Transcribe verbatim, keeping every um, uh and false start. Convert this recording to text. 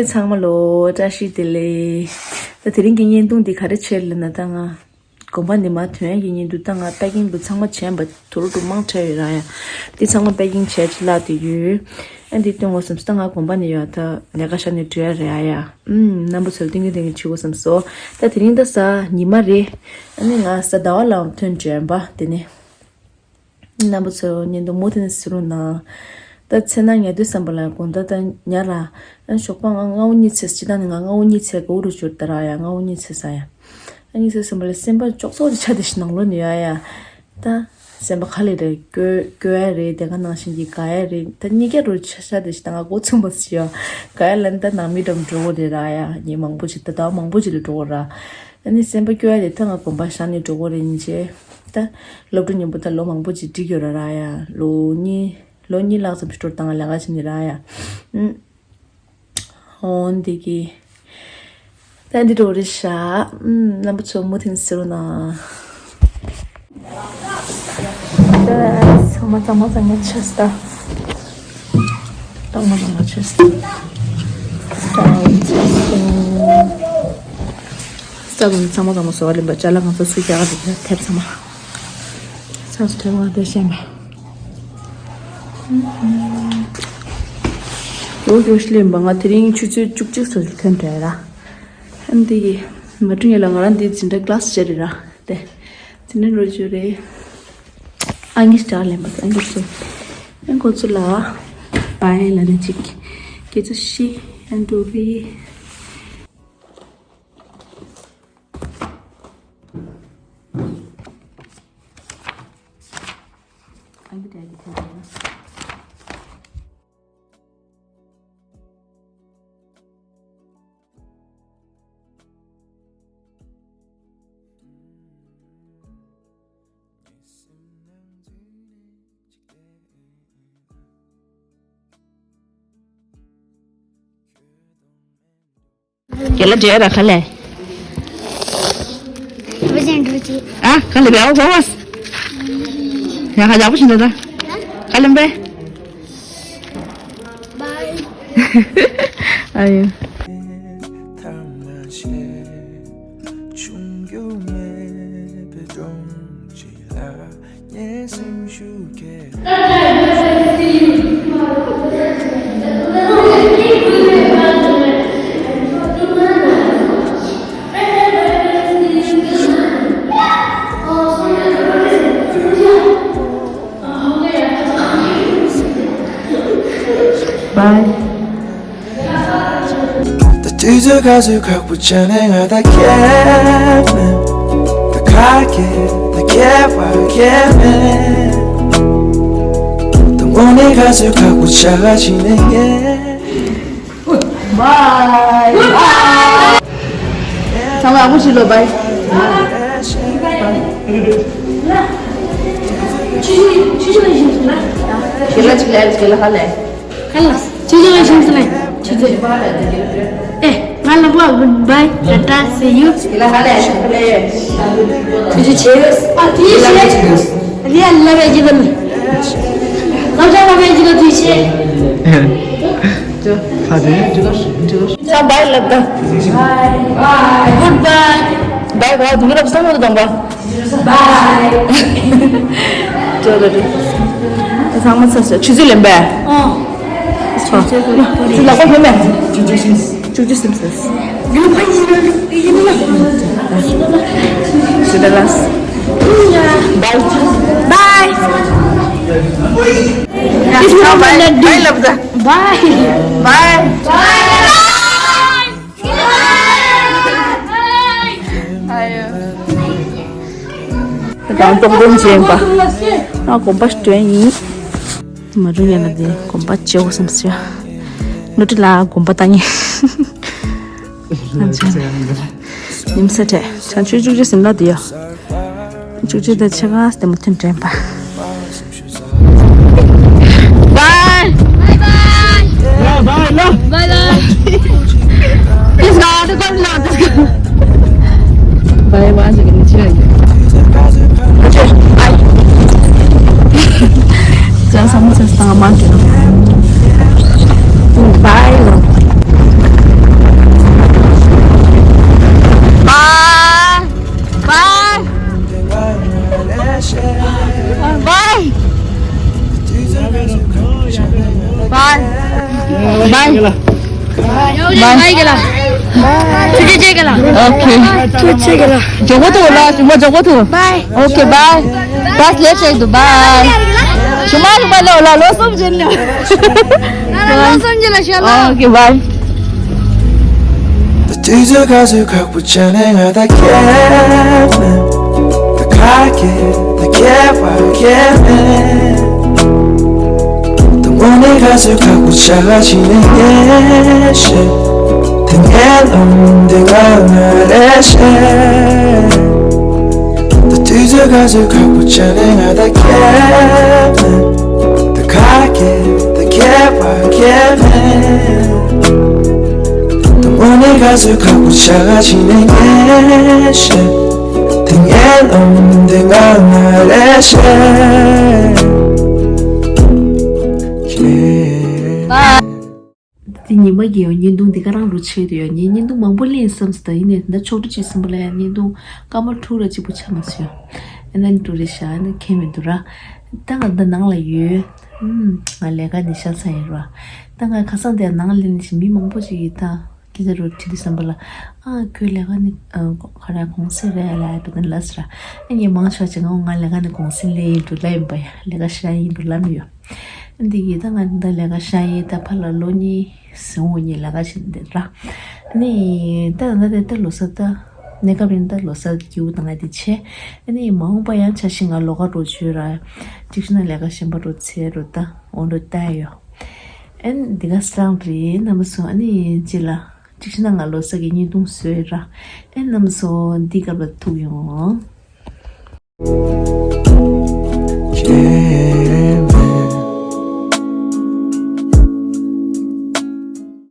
ཚང་མ་ལོ་བཀྲ་ཤིས་བདེ་ལེགས། ད་དེ་རིང་གི་བརྙན་ཐུང་འདི་ག་རེ་བྱས་ལབ་ན། ད་ང་དགོན་པ་ནས་མར་ཐོན་ཡག་གི་བརྙན་ཐུང་། ད་ང་པེ་ཀིང་འདུག་ཚང་མ་བྱས་པ་དུར་དུ་མང་ཆེ་ཡོད་ར་ཡ། འདི་ཚང་མ་པེ་ཀིང་བྱས་ཅི་ལགས་དེ་ཡོད། ཨ་འདི་སྟོན་དགོས་བསམ་སོང་། ད་ང་དགོན་པ་ནས་ཡོད། ད་ལས་ཀ་བཞག་ནས་འགྲོ་ཡ་རེད་ཡ། ཨུམ། རྣམ་པ་ཚོ་ལ་ཏིང་ངེ་འཛིན་གྱི་བྱེད་དགོས་བསམ་སོང་། ད་དེ་རིང་ད་གཟའ་ཉི་མ་རེད། ཨ་ནི་ང་གཟའ་ཟླ་བ་ལ་ཐོན་འགྲོ་ཡ་ཡིན་པ་དེ་ནས། རྣམ་པ་ཚོ་བརྙན་ཐུང་མུ་མཐུད་ནས་གཟིགས་རོགས་གནང་། ད་མཚན་ནག་ཉལ་དུས་ཙམ་པ་ལ་དགོང་དག་ད་ཉལ་ར། ཨ་ཞོགས་པ་ང་སྔ་པོ་གཉིད་སད། སྤྱིར་བཏང་ནས་ང་སྔ་པོ་གཉིད་སད། ག་འུ་རུ་འབྱོར་ད་ར་ཡ། སྔ་པོ་གཉིད་སད་ས་ཡ། ཨ་གཉིད་སད་ཙམ་པ་ལ་སེམས་པ་ཅོག་ཙོག་ཅིག་ཆགས་བསྡད་ཤག་ནང་ལོགས་ནས་ཡ་ཡ། ད་སེམས་པ་ག་ལེར་རེད། སྐྱོ་སྐྱོ་ཡ་རེད། དེ་ག་ནང་བཞིན་གྱི་དགའ་ཡ་རེད། ད་གཉིས་ཀ་རུ་ཆགས་ཆགས་བསྡད་ཤག་ད་ང་མགོ་ཚོས་པ་ཞིག་ཡ། དགའ་ཡ་ལ་ནི་ད་ནང་མི་འགྲམ་འགྲོ་དགོས་རེད་ར་ཡ། ཉིན་མང་པོ་ཅིག་ད་ཟླ་བ་མང་པོ་ཅིག་ལ་འགྲོ་དགོས་ར། ཨ་ནི་སེམས་པ་སྐྱོ་ཡ་དེ་ད་ང་དགོན་པ་བཞག་ནས་འགྲོ་དགོས་རེད། ཡིན་ཅེ། ད་སློབ་ཕྲུག་མཉམ་པོ་ད་ལོ་མང་པོ་ཅིག་འགྲིག་ཡོད་ར་ར་ཡ། ལོ་གཉིས་ལོ་གཉིས་ལྷག་ཙམ་ཞིག་འགྲོ་དང་ལས་ཀ་བྱེད་ནི་ར་ཡ། ཨུམ། འོན་ཏེ་གི། ད་འདི་འགྲོ་རེད་ཤག་ཨུམ། རྣམ་པ་ཚོ་མུ་མཐུད་གཟིགས་རོགས་གནང་། ད་ཚང་མ་ཚང་མ་ཚང་མ་ཆེ་སྟ། ཚང་མ་ཚང་མ་ཆེ་སྟ། ཚང་མ་ཚང་མ་ཆེ་སྟ། ས་བོན་ཚང་མ་ཚང་མ་བཟོ་བ་ལེན་པ་ཅ་ལག་ང་ཚོ་སུ་རྒྱག་ག་དེ་ཐེབས་ཚང་མ། ཚང་སུ་ཐེབས་ང་དེ་ཤེས་མ། ཡོ་ཡོ་ཤི་ལེན་པ་ང་དེ་རིང་ཆུ་ཚོད་བཅུ་གཅིག་སོ་ཞིག་ཐོན་འདྲ་ཡ་ར། ཨ་འདི་གི་མ་ཀྲུང་ཡ་ལ་ང་རང་འདི་འཛིན་གྲྭ་ཀླ་སི་བྱས་རེད་ར། དེ་འཛིན་གྲྭ་འགྲོ་རྒྱུ་རེད། ཨང་ཀི་སི་ཊར་ལེན་པ་ཨང་ཀི་སི་ཨང་ཁོ་ཚོ་ལ་བའི་ལ་ནི་གཅིག་སྐད་ཆ་བཤད་ཨང་འགྲོ་རེད། ཨང་ཀི་སི་ཊར་གི་ཐད་ཀར། རྒན་ལགས་འབྲས་ར་ཁ་ལས། བུ་ཅན་འགྲོ་ཅི། ཨ་ཁ་ལས་བས་ཨོ་གོ་བས། ཡ་ཁ་ཡག་པོ་ཞིག་འདུག་ད། ཁ་ལས་བས། Bye. ཨ་ཡོ། Bye. ད་དུས་ཚོད་ག་ཚོད་ཁག་པོ་བྱས་ནས་ང་ད་ཁྱེད་མིན། ད་ཁ་སྐད་ད་ཁྱེད་པ་ཁྱེད་མིན། ད་དངོས་གནས་ག་ཚོད་ཁག་པོ་བྱ་ག་ཕྱིན་ནས་ངས། Bye. Bye. ཚང་མ་ཡག་པོ་ཞིག་ལོ། Bye. ཁྱེད་ལ་ཅིག་ལབ་ཁྱེད་ལ་ཧ་ལས། ཁ་ལ། ཆུ་ཚོད་ལ་ཤིང་སི་ལ། ཆུ་ཚོད། ཨེ། ང་ལ་བ་བུན་བའི་ད་ད་སེ་ཡུ། ལ་ཧ་ལས་ཤིང་ལ་ཡོད། ཁུ་ཆུ་ཆེ་ཡོད། ཨ་དེ་ལ་ཆུ་ཡོད། ཨ་དེ་ལ་བའི་ཅི་དམ། ང་ཆ་བ་བའི་ཅི་དམ་དུས་ཆེ། ད་དེ་འདྲི་ག་འདྲི་ག་ས་བའི་ལབ་ད། Goodbye. བའི་ག་དུང་རབ་སང་མོ་དང་བ། Bye. ཅོ་ལ་རེད། ཚང་མ་ཚར་སོང་། ཆུ་ཚོད་ལེན་པས། ཨོ། ཆུ་ཚོད་ལག་པ་ཕེབས་མེད། ཆུ་ཚོད་ཕྱིན། ཆུ་ཚོད་ཕྱིན་ཚར། ཡིན་ན་ཡིན་ན་ཡིན་ན། ཞེ་དྲག་ལགས། Bye. Bye. Bye. Bye. Bye. Bye. དང་ཏོག་ཏོག་བྱས་པ། ང་དགོན་པ་སྤྲོད་ཡིན། མ་རུང་ཡ་ལ་དེ་དགོན་པ་བྱེད་འོ་བསམ་སོང་། ནོ་ཏི་ལ་དགོན་པ་བཏང་ངེ། ཉིམ་ས་ཏྲེ། ཆང་ཆུ་བཅུ་གཅིག་ཟིན་ལ་དེ་ཡོ། བཅུ་གཅིག་དང་ཕྱེད་ཀ་དེ་མ་ཐུན་དྲན་པ། Bye. Bye bye. Bye bye. Bye bye. Please go out of the Bye bye. Bye. Bye. Bye. Bye. Bye. Okay. ཐུགས་རྗེ་ཆེ་གི་ལགས། Okay. ཐུགས་རྗེ་ཆེ་གི་ལགས། འཇོག་པོ་ཐུག་ལ་ཞུ་མ་འཇོག་པོ་ཐུག Bye. Okay, bye. Bus late བྱས་འདུག Bye. ཞུ་མ་ཞུ་མ་ལོ་ལ་ལོ་གསུམ་བྱིན་ལ། ལོ་གསུམ་བྱིན་ལ་ཞུ་ལ། Okay, bye. དུས་ཚོད་ག་ཚོད་ཁག་པོ་ཆགས་ནས་ང་ད་ཁྱེད་མེད། ད་ཁ་སྐད་ད་ཁྱད་པར་ཁྱེད་མེད། དངོས་གནས་ག་ཚོད་ཁག་པོ་ཆགས་ཕྱིན་ནས་ངས་ཤེས། དེ་ངའི་ལམ་འདི་ང་ང་རེ་ཤེས། ད་དུས་ཚོད་ག་ཚོད་ཁག་པོ་ཆགས་ནས་ང་ད་ཁྱེད་མེད། ད་ཁ་སྐད་ད་ཁྱད་པར་ཁྱེད་མེད། དངོས་གནས་ག་ཚོད་ཁག་པོ་ཆགས་ཕྱིན་ནས་ངས་ཤེས། དེ་ངའི་ལམ་འདི་ང་ང་རེ་ཤེས། འདི་ཉི་མ་རྒྱལ་བའི་བརྙན་ཐུང་འདི་ག་རང་རུ་ཆེད་དུ་ཡོད། ངས་བརྙན་ཐུང་མང་པོ་ལེན་བསམ་སོང་། ད་ཡིན་ནའི་ད་ཕྱོགས་སྒྲིག་བྱེད་བསམ་པ་ལ་ཡང་བརྙན་ཐུང་སྐར་མ་དྲུག་ར་གཅིག་པུ་ཆགས་མ་སོང་། ཨ་ནི་འགྲོ་རེད་ཤག་ཨ་ནི་ཁྱད་མི་འདུག་ར། ད་ང་འདི་ནང་ལ་ཡོད། ཨུམ། ང་ལས་ཀ་ནས་ཤ་ཚ་ཡིན་ར། ད་ང་ཁ་སང་དེ་ནང་ལ་ནི་མི་མང་པོ་ཞིག་ཡིན་ད། སྐད་ཆ་རུ་དྲི་དུས་བསམ་པ་ལ། ཨ་ཁོའི་ལས་ཀ་ནི་ཨ་ག་རེ་གུང་སེང་རེད་ལ་འགྲོ་དེ་ལ་ཟེར། ཨ་ངས་མང་ཆོག་ཅིག་ང་ང་ལས་ཀ་ནི་གུང་སེང་ལས་ཡིན་འགྲོ་ལ་ཡིན་པ་ཡ་ལས་ཀ་ཤ་ཡིན་འགྲོ་ལ་མི་ཡོད། འདི་ཡི་ད་ང་འདི་ལས་ཀ་ཤ་ཡིན་ད་ཕ་ལ་ལོ་གཉིས་ཟིན་འོ་གཉིས་ལས་ཀ་བྱེད་འདི་ར། ནི་ད་ད་ད་ད་ལོ་གསར་ད་གནས་སྐབས་རིང་ད་ལོ་གསར་སྐྱིད་པོ་ད་ང་འདི་ཆེ། ནི་མ་འོངས་པ་ཡང་འཆར་གཞི་ང་ལོ་ཀ་འགྲོ་བཅུག་ར། གཅིག་ཤི་ན་ལས་ཀ་གཞན་པ་འགྲོ་ཚེ་རུ་ད་འོ་འགྲོ་ད་ཡོད། ཨན་འདི་ག་སང་རེད་རྣམ་པ་ཚོ། ཨ་ནི་ཅི་ལ་གཅིག་ཤི་ན་ང་ལོ་གསར་གི་བརྙན་ཐུང་བཟོས་ར། ཨན་རྣམ་པ་ཚོ་འདི་སྐབས་ལ་ཐུག་ཡོང་།